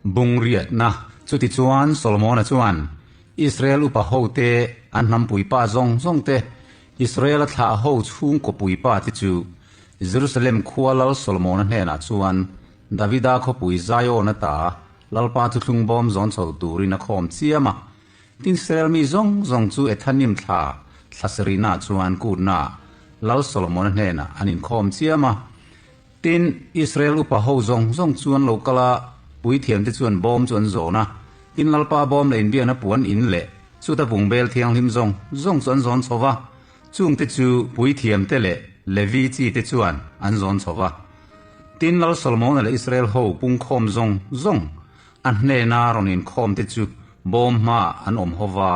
Bung riatna. Chutichuan Solomona chuan Israel upa hote, an hnam puipa zawng zawng te, Israela thlah ho chhungkaw puipa te chu Jerusalem khua Lal Solomona hnenah chuan Davida khawpui Zion ata Lalpa thuthlung bawm zawn chho turin a khawm chiam a. Tin Israel mi zawng zawng chu Ethanim thla thla sarihnaah chuan kutnaah Lal Solomona hnenah an inkhawm chiam a. Tin, Israel upa ho zawng zawng chu an lo kal a, puithiamte chuan bawm chu an zawn a. Tin, Lalpa bawm leh inbiakna puan in leh chuta bungbel thianghlim zawng zawng chu an zawn chho va, chungte chu puithiamte leh Levi chite chuan an zawn chho va. Tin, Lal Solomona leh Israel ho pungkhawm zawng zawng a hnena rawn inkhawmte chu bawm hmaah an awm ho va,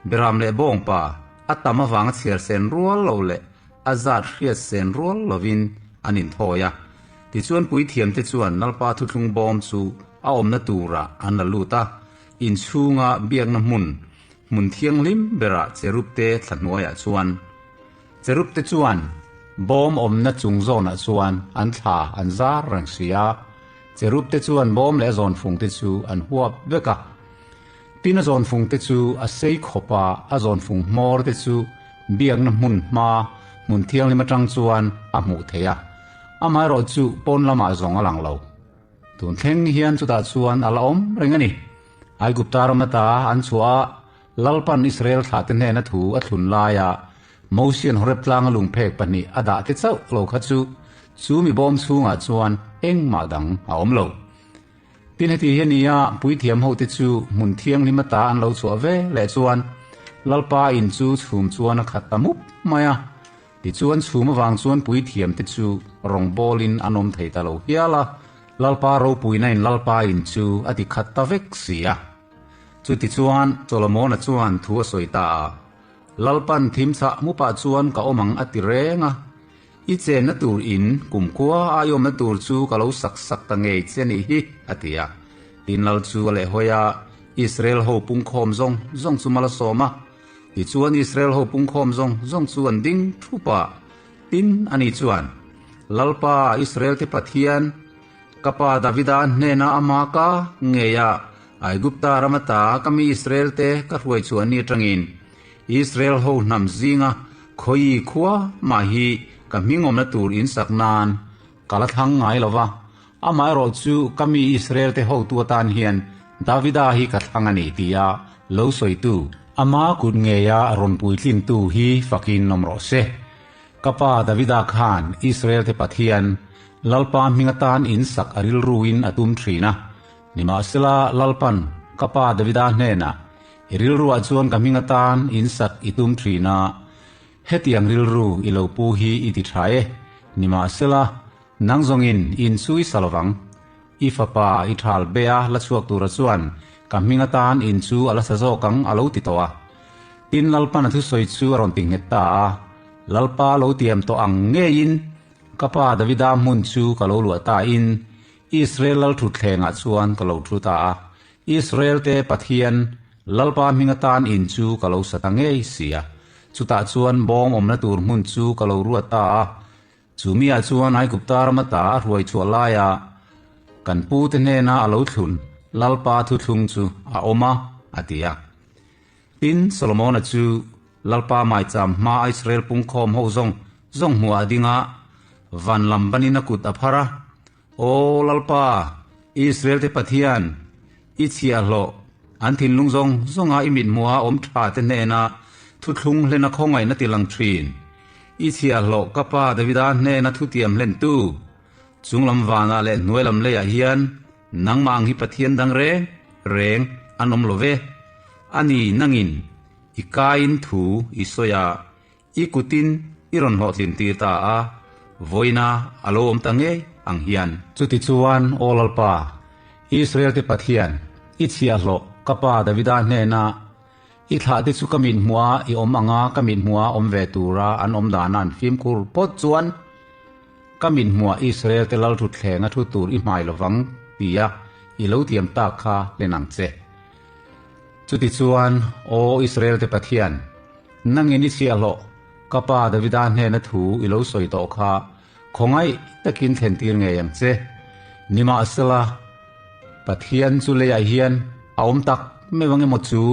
Beram leh bawngpa a tam avanga chhiar sen rual lo leh a zat hriat sen rual lovin an inthawi a. Tichuan puithiamte chuan Lalpa thuthlung bawm chu a awmna turah an la lut a, inchhunga biakna hmun, hmun thianghlim berah cherubte thla hnuaiah chuan cherubte chuan bawm awmna chung zawnah chuan an thla an zar reng si a, cherubte chuan bawm leh a zawnfungte chu an huap vek a. Tin a zawnfungte chu a sei khawp a, a zawnfung hmawrte chu biakna hmun hma hmun thianghlim atang chuan a hmuh theih a, amaherawh chu pawn lamah zawng a lang lo. Tun thleng hian chutah chuan a la awm reng a ni. Aigupta ram ata an chhuah a, Lalpan Israel thlahte hnena thu a thlun laia Mosian Horeb tlanga lungphek pahnih a dah te chauh lo kha chu chu mi bawm chhungah chuan engmah dang a awm lo. Tin heti hi a ni a, puithiam hote chu hmun thianghlim ata an lo chhuah ve leh chuan Lalpa in chu chhum chuan a khat ta mup mai a. Tichuan chhum avang chuan puithiamte chu rawngbawlin an awm thei ta lo hial a, Lalpa ropuina in Lalpa in chu a ti khat ta vek si a. Chutichuan Solomona chuan thu a sawi ta a, Lalpan thimchhah mupah chuan ka awm ang a ti reng a. I chenna tur in kumkhua aiawmna tur chu ka lo sak sak ta ngei che nih hi, a ti a. Tin lal chu a lehhawi a, Israel ho pungkhawm zawng zawng chu mal a sawm a. Tichuan Israel ho pungkhawm zawng zawng chu an ding thup a. Tin, ani chuan, Lalpa, Israel te Pathian, ka pa Davida hnena ama ka ngei a, Aigupta ram ata ka mi Israel te ka hruai chhuah ni atangin, Israel ho hnam zinga khawi khua mah hi ka hmingawmna tur in sak nan ka la thlang ngai lo va, amaherawh chu ka mi Israel te hotu atan hian Davida hi ka thlang a ni tia lo sawitu, ama kut ngeia rawn puitlintu hi fakin awm rawh se. Ka pa Davida khan Israel te Pathian, Lalpa hming atan in sak a rilruin a tum thin a, nimahsela Lalpan ka pa Davida hnenah I rilruah chuan ka hming atan in sak i tum thin a, hetiang rilru i lo pu hi i ti tha e, nimahsela, nang zawngin in chu i sa lovang. I fapa i thal be a la chhuak tura chuan ka hming atan in chu a la sa zawk ang a lo ti tawh a. Tin Lalpan a thusawi chu a rawn ti nghet ta a, Lalpa lo tiam tawh ang ngeiin ka pa Davida hmun chu ka lo luah ta in Israel lal thutthlengah chuan ka lo thu ta a, Israel-te Pathian, Lalpa hming atan in chu ka lo sa ta ngei si a, chutah chuan bawng awmna tur hmun chu ka lo ruat ta a. Chu miah chuan Aigupta ram ata a hruai chhuah laia kan pute hnena a lo thlun Lalpa thuthlung chu a awm a, a ti a. Tin, Solomona chu Lalpa maicham hmaa Israel pungkhawm ho zawng zawng hmuhah a ding a, van lam banin a kut a phar a, Aw Lalpa, Israel-te Pathian, i chhiahhlawh, an thinlung zawng zawnga i mithmuha awm tha te hnena thuthlung hlena khawngaihna ti lang thin. I chhiahhlawh ka pa Davida hnena thutiam hlentu, chunglam vanah leh hnuailam leiah hian nangmah ang hi Pathian dang reng reng an awm lo ve. Ani nangin i kaiin thu i sawi a, I kutin i rawn hlawhtlin tir ta a, vawiina a lo awm ta ngei ang hian. Chutichuan, Aw Lalpa, Israel-te Pathian, i chhiahhlawh ka pa Davida hnena i thlahte chu ka mithmuha i awm anga ka mithmuha awm ve tura an awm dana an fimkhur phawt chuan, ka mithmuha Israel-te lalthutthleng a thu tur i hmai lovang tia i lo tiam tak kha hlen ang che. Chutichuan, Aw Israel-te Pathian, Nangin i chhiahhlawh, ka pa Davida hnena thu i lo sawi tawh kha khawngaih takin thlentir ngei ang che. Nimahsela, Pathian chu leiah hian a awm tak meuh ang emaw chu?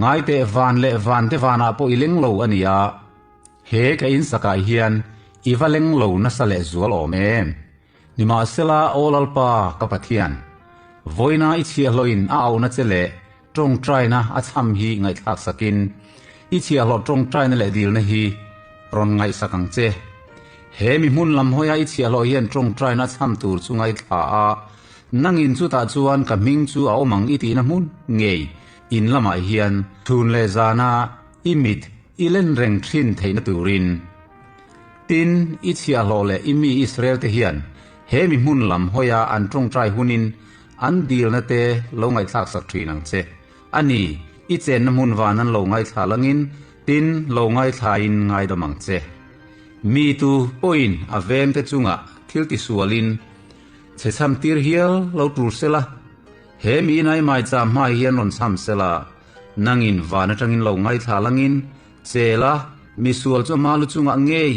Ngai teh van leh van te vanah pawh i leng lo a nia. He ka insakah hian i va leng lo nasa leh zual awm em? Nimahsela, Aw Lalpa, ka Pathian, vawiina i chhiahhlawhin a auhna che leh tawngtaina a chham hi ngaihthlak sakin, i chhiahhlawh tawngtaina leh dilna hi rawn ngaihsak ang che. He mi hmun lam hawia i chhiahhlawh hian tawngtaina a chham tur chu ngaithla a, nangin chutah chuan ka hming chu a awm ang i tihna hmun ngei in lamah hian chhun leh zana i mit i len reng thin theihna turin. Tin, i chhiahhlawh leh i mi Israel-te hian he mi hmun lam hawia an tawngtai hunin an dilna te lo ngaihthlaksak thin ang che. A ni, i chenna hmun van an lo ngaithla langin, tin, lo ngaithlain ngaidam ang che. Mi tu pawhin a vengte chungah thil tisualin che chham tir hial lo tur sela, he mi inai maicham hmai hian rawn chham sela, nangin van atangin lo ngaithla langin, Chela, misual chu hma lu chungah ngei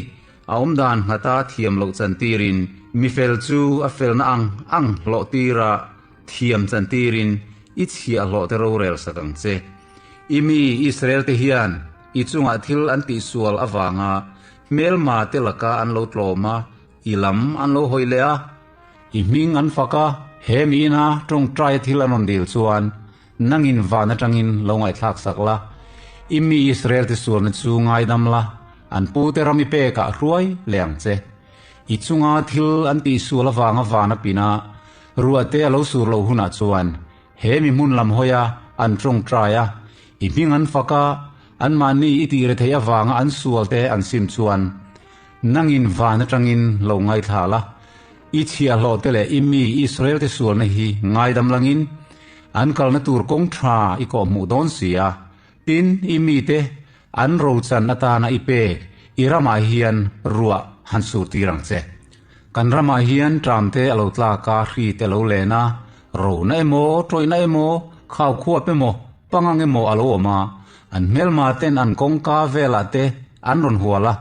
a awm dan nghata thiam loh chantirin, mifel chu a felna ang ang hlawh tira thiam chantirin i chhiahhlawh te rorel sak ang che. I mi Israel te hian i chungah thil an tihsual avanga hmelma te laka an lo tlawm a, i lam an lo hawi leh a, i hming an fak a, he miina tawngtaia thil an rawn dil chuan Nangin van atangin lo ngaihthlak sak la, i mi Israel te sualna chu ngaidam la, an pute ram i pekah hruai leh ang che. I chunga thil an tihsual avanga van a pin a, ruah te a lo sur loh hunah chuan he mi hmun lam hawia an tawngtai a, i hming an fak a, anmahni i tih retheih avanga an sual te an sim chuan nangin van atangin lo ngaithla la, I chhiahhlawh te leh i mi Israel te sualna hi ngaidam langin an kalna tur kawng tha i kawhhmuh dawn si a, tin, i mite an rochan atana i pek i ramah hian ruah han sur tir ang che. Kan ramah hian ṭam te a lo tlak a, hri te a lo len a, rona emaw, tawihna emaw, khaukhuap emaw, pangang emaw a lo awm a, an hmelma ten an kawngka velah te an rawn hual a,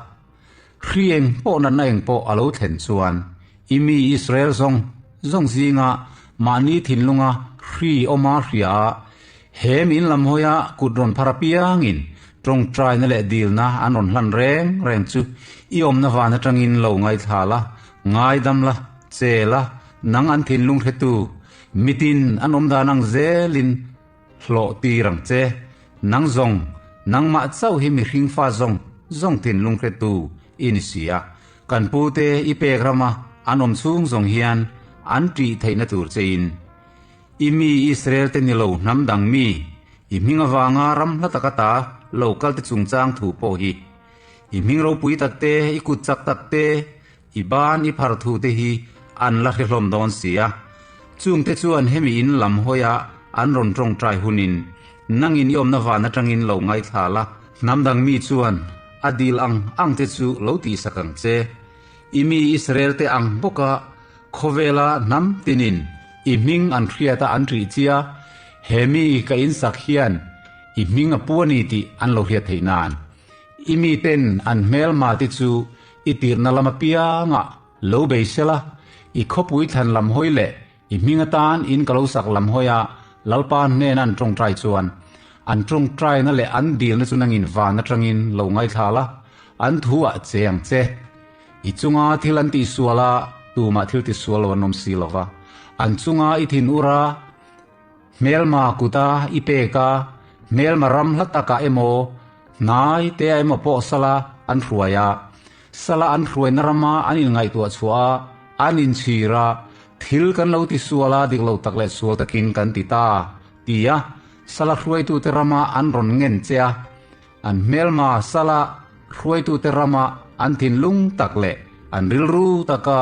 Hri eng pawh natna eng pawh a lo thlen chuan i mi Israel zawng zawng zinga mahni thinlunga hri awma hria a, he min lam hawia kut rawn phar apiangin tawngtaina leh dilna an rawn hlan reng reng chu i awmna van atangin lo ngaithla la, ngaidam la, che la, nang an thinlung hretu mitin an awm dan ang zelin Hlawh tir ang che. Nang zawng, nangmah chauh hi mihring fa zawng zawng thinlung hretu i ni si a. Kan pute i pek rama an awm chhung zawng hian an ṭih theihna tur chein. I mi Israel te ni lo hnam dang mi, i hming avanga ram hla taka ta lo kal te chungchang thu pawh hi. I hming ropui tak te, i kut chak tak te, I ban i phar thu te hi an la hre hlawm dawn si a, chungte chuan hemi in lam hawia an rawn tawngtai hunin nangin i awmna van atangin lo ngaithla la, hnam dang mi chuan a dil ang ang te chu lo tihsak ang che. I mi Israel te ang bawka khawvela hnam tinin i hming an hriata an rih chia, he mi ka insak hian i hming a pu a ni tih an lo hriat theih nan. I miten an hmelma te chu i tirhna lam apiangah lo bei sela, i khawpui thlan lam hawi leh i hming atan in ka lo sak lam hawia Lalpa hnena an tawngtai chuan an tawngtaina leh an dilna chu nangin van atangin lo ngaithla la, an thu ah che ang che. I chunga thil an tihsual a, tumah thil tisual lo an awm si lova, an chunga i thin ur a, Hmelma kuta i pek a, hmelma ram hla takah emaw, hnai te ah emaw pawh sala an hruai a. Sala an hruaina rama an inngaihtuah chhuah a, an inchhir a, thil kan lo ti sual a, dik lo tak leh sual takin kan ti ta, ti a, sala hruaitute rama an rawn ngen che a. An hmelma sala hruaitute rama an thinlung tak leh an rilru taka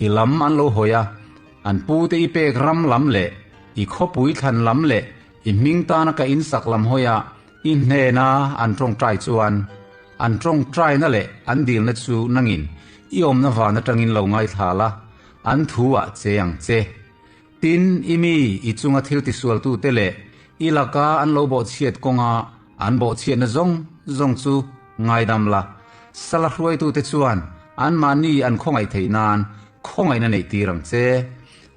i lam an lo hawi a, An pute i pek ram lam leh i khawpui thlan lam leh i hming tana ka insak lam hawia i hnena an tawngtai chuan an tawngtaina leh an dilna chu nangin i awmna van atangin lo ngaithla la, an thu ah che ang che. Tin, i mi i chunga thil tisualtute leh i laka an lo bawhchhiat kawnga an bawhchhiatna zawng zawng chu Ngaidam la, sala hruaitute chuan anmahni an khawngaih theih nan khawngaihna neih tir ang che.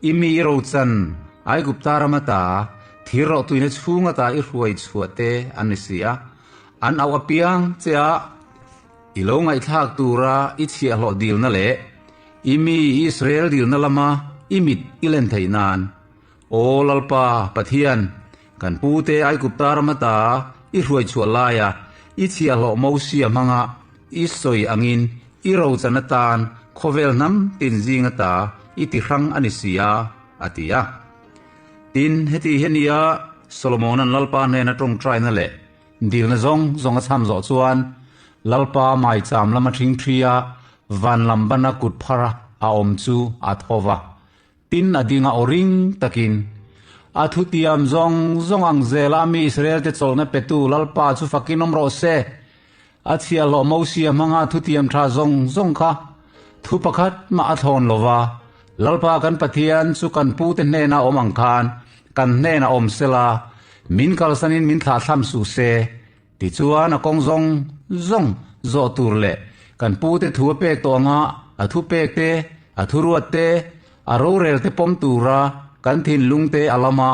I mi i rochan Aigupta ram ata thir rawhtuina chhung ata i hruai chhuah te an ni si a, an auh apiang che a i lo ngaihthlak tura i chhiahhlawh dilna leh i mi Israel dilna lama i mit i len theih nan. Aw Lalpa, Pathian, kan pute Aigupta ram ata i hruai chhuah laia i chhiahhlawh Mosia hmanga i sawi angin i rochan atan khawvel hnam tin zing ata i ti hrang a ni si a, a ti a. Tin, heti hi a nia, Solomona'n Lalpa hnena tawngtaina leh dilna zawng zawng a chham zawh chuan Lalpa maicham lama thingthria van lam bana kut phara a awm chu a tho va. Tin, a dinga aw ring takin, A thutiam zawng zawng ang zela mi Israelte chawlhna petu Lalpa chu fakin awm rawh se. A chhiahhlawh Mosia hmanga thutiam tha zawng zawng kha thu pakhat mah a thlawn lo va, Lalpa kan Pathian chu kan pute hnena awm ang khan kan hnenah awm sela, min kalsanin min thlahthlam suh se. Tichuan a kawng zawng zawng zawh tur leh kan pute thu a pek tawh anga a thu pek te, a thuruat te, a rorel te pawm tura kan thinlung te a lama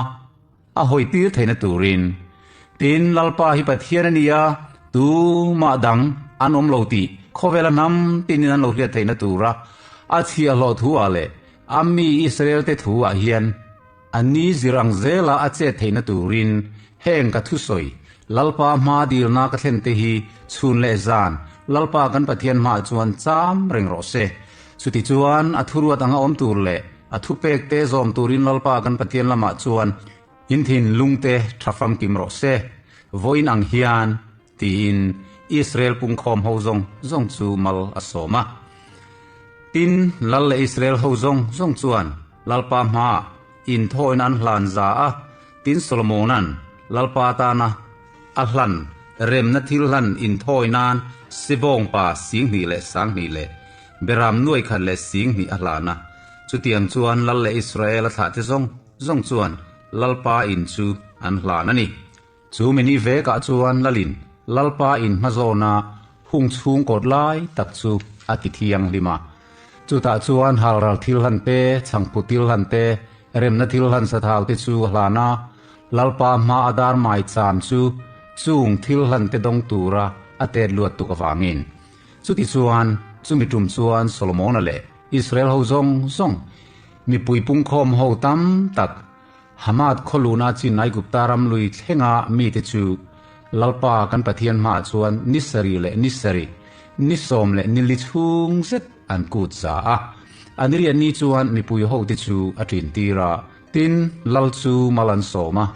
a hawi tir theihna turin. Tin, Lalpa hi Pathian a ni a, tumah dang an awm lo tih khawvela hnam tinin an lo hriat theihna tura a chhiahhlawh thu ah leh a mi Israel te thu ah hian A ni zir ang zela a chet theihna turin heng ka thusawi, Lalpa hma dilna ka thlen te hi chhun leh zan Lalpa kan Pathian hmaah chuan cham reng rawh se. Chutichuan a thuruat anga awm tur leh a thupek te zawm turin Lalpa kan Pathian lamah chuan in thinlung te tha famkim rawh se. Vawiin ang hian tiin Israel pungkhawm ho zawng zawng chu mal a sawm a. Tin, Lal leh Israel ho zawng zawng chuan Lalpa hmaah inthawina an hlan za a, tin Solomona'n Lalpa tana a hlan remna thil hlan inthawi nan sibawngpa 20 leh 20 leh beram nuai khat leh 20 a hlan a. Chutiang chuan Lal leh Israel a thlahte zawng zawng chuan Lalpa in chu an hlan a ni. Chu mini vekah chuan Lalin Lalpa in hmazawna hung chhung kawt lai tak chu a ti thianghlim a. Chutah chuan halral thil hlan te, chhangphu thil hlan te, remna thil hlan sathau te chu a hlan a. Lalpa hma a dar maicham chu chung thil hlan te dawng tura a tet luat tuk avangin. Chutichuan, chumi tum chuan Solomona leh Israel ho zawng zawng, mipui pungkhawm ho tam tak, Hamath khawluna chin Aigupta ram lui thlenga mite chu Lalpa kan Pathian hmaah chuan ni sarih leh ni sarih, ni sawm leh ni li chhung zet an kut za a. A niriat ni chuan mipui hote chu a ṭin tir a. Tin, Lal chu mal an sawm a.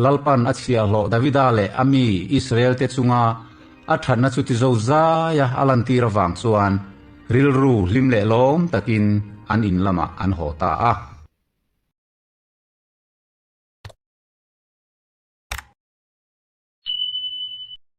Lalpan a chhiahhlawh Davida leh a mi Israelte chunga a ṭhatna chu ti zo zaia a lantir avang chuan rilru hlim leh lawm takin an in lamah an haw ta a.